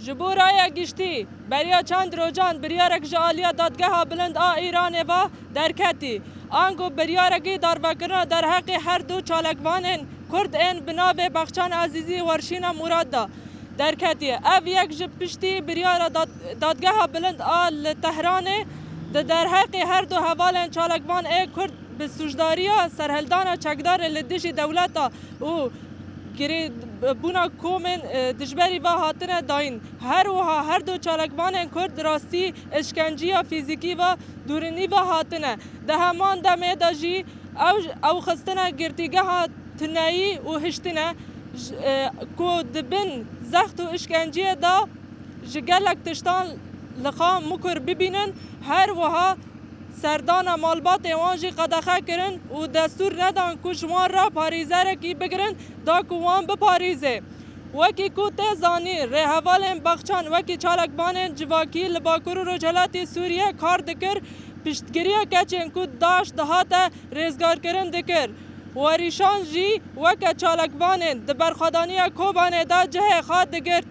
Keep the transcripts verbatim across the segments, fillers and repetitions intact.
Ji bo raya giştî, beriya çend rojan biryarek ji aliya Dadgeha Bilind a Îranê ve derketî. Ango biryarekî darvekirina derheqê her du çalakvanên Kurd ên bi navê Bexçan Ezîzî û Werşîna Murad de derketiye. Ev yek ji piştî biryara dad-, Dadgeha Bilind a li Tehranê di derheqê her du hevalên çalakvan ê Kurd bi sûcdariya serhildana çekdarê li dijî dewleta û girêdbûna komên, e, dijberî ve hatine dayîn. Her wiha her du çalakvanên Kurd rastî îşkenciya fîzîkî ve dûrinî ve hatine. Di heman demê de jî ew, ew xistine girtîgeha tuneyî û hiştine, j-, e, ku di bin zext û îşkenciyê de ji gelek tiştan li xwe mikur bibînin, her wiha serdana malbatê wan jî qedexe kirin û destûr nedan ku ji wan re parêzerekî bigirin, da ku wan biparêze. Wekî ku tê zanîn, rêhevalên Baxçan wekî çalakvanên civakî li Bakur û Rojhilatê Sûriyê kar dikir, piştgiriya keçên ku DAIŞ dihate rêzgarkirin dikir. Werîşan jî weke çalakvanên di berxwedaniya Kobanê de cihê xwe digirt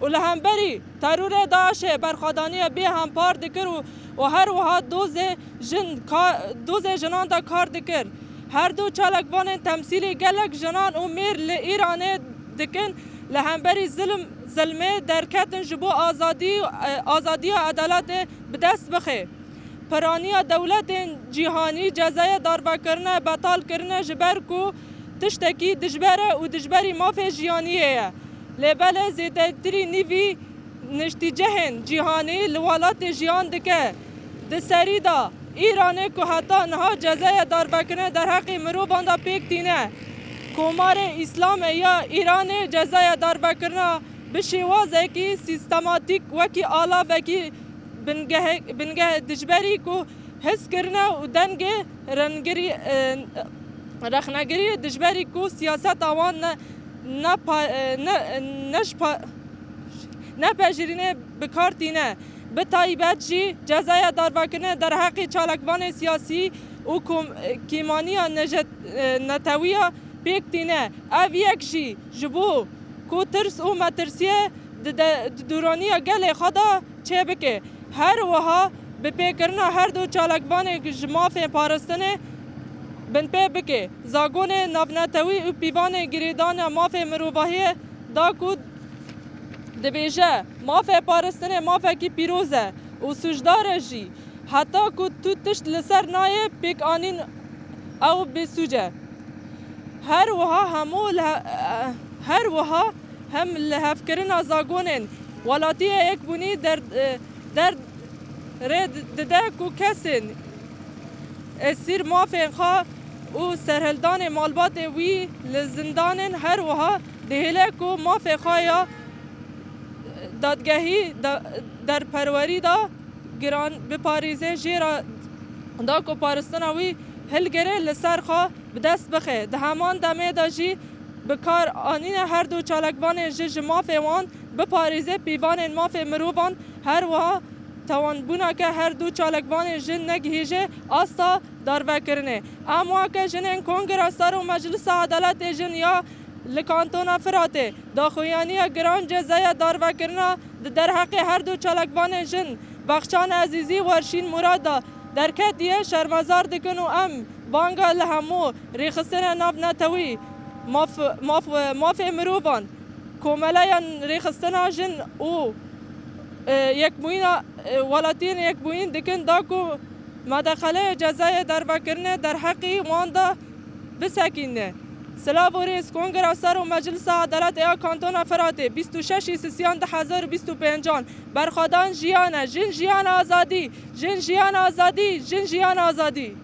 û li hemberî terorê DAIŞê berxwedaniya bêhempar dikir û, û her wiha dozê jin ka-, dozê jinan de kar dikir. Her du çalakvanên temsîlî gelek jinan û mêr li Îranê dikin, li hemberî zilm, zilmê derketin ji bo azadî, e, azadiya edaletê bi dest bixe. Piraniya dewletên cîhanî cezaya darvekirine betal kirine, ji ber ku tiştekî dijber e û dijberî mafê jiyaniyê ye. Lê belê zêdetirî nîvî niştîcehên cîhanî li welatê jiyan dike. Di serî de Îranê ku heta niha cezaya darvekirine derheqê mirovan de pêk tîne. Komarê Îslamê ya Îranê cezaya darvekirina bi şêwazekî sîstematîk wekî alavekî bingehê-, bingehê dijberî ku his kirine û dengê rengirî-, e, rexnegiriyê dijberî ku siyaseta wan ne, ne pa-, e, ne, ne ji pa-, nepejirînê bi kar tîne. Bi taybet jî cezaya darvekirinê derheqê çalakvanê siyasî û kom-, e, kêmaniya neje-, e, netewiya pêk tîne. Ev yek jî ji bo ku tirs û metirsiyê di de-, di dûraniya gelê xwe de çêbike. Her wiha bi pêkirina her du çalakvanê ji mafê parastinê binpê bike. Zagonê navnetewî û pîvanê girêdana mafê mirovahiyê da ku dibêje, mafê parastinê mafekî pîroz e û sûcdar e jî. Heta ku tu tişt li ser nayê pêkanîn, ew bêsûc e. Her wiha hemû li he-, her wiha hem lihevkirina zagonên Welatiyê Yekbûnî der-, e, der rê dide ku kesên esîr mafên xwe û serhildanê malbatê wî li zindanên her wiha dihêle ku mafê xwe ya dadgehî da-, derperwerî da giran biparêze jê re da ku paristina wî hilgere li ser xwe bi dest bixe. Di heman demê de jî bi kar anîne her du çalakvanên ji, ji mafê wan biparêze pîvanên mafê mirovan her wiha tawanbûneke her du çalakvanên jin negihîje asta darvekirinê. Em weke jinên Kongra Sar û Meclisa Edaletê Jin ya li Kantona Firatê daxuyaniya giran cezaya darvekirina di derheqê her du çalakvanên jin Bexçan Ezîzî Werşîn Murad de derketiye şermezar dikin û em banga li hemû rêxistina navnetewî maf-, maf-, mafê mirovan, komeleyan rêxistina jin û, e, yekbûyîna, e, welatiyên yekbûyîn dikin da ku medexeleya cezayê dervekirinê derheqî wan de bisekîne. Silav û rêz, Kongra Ser û Meclisa Edaletê ya Kantona Firatê, bîst û şeş Sisiyan du hezar û bîst û pêncan, berxwedan jiyan e, jin jiyan azadî, jin jiyan azadî, jin jiyan azadî.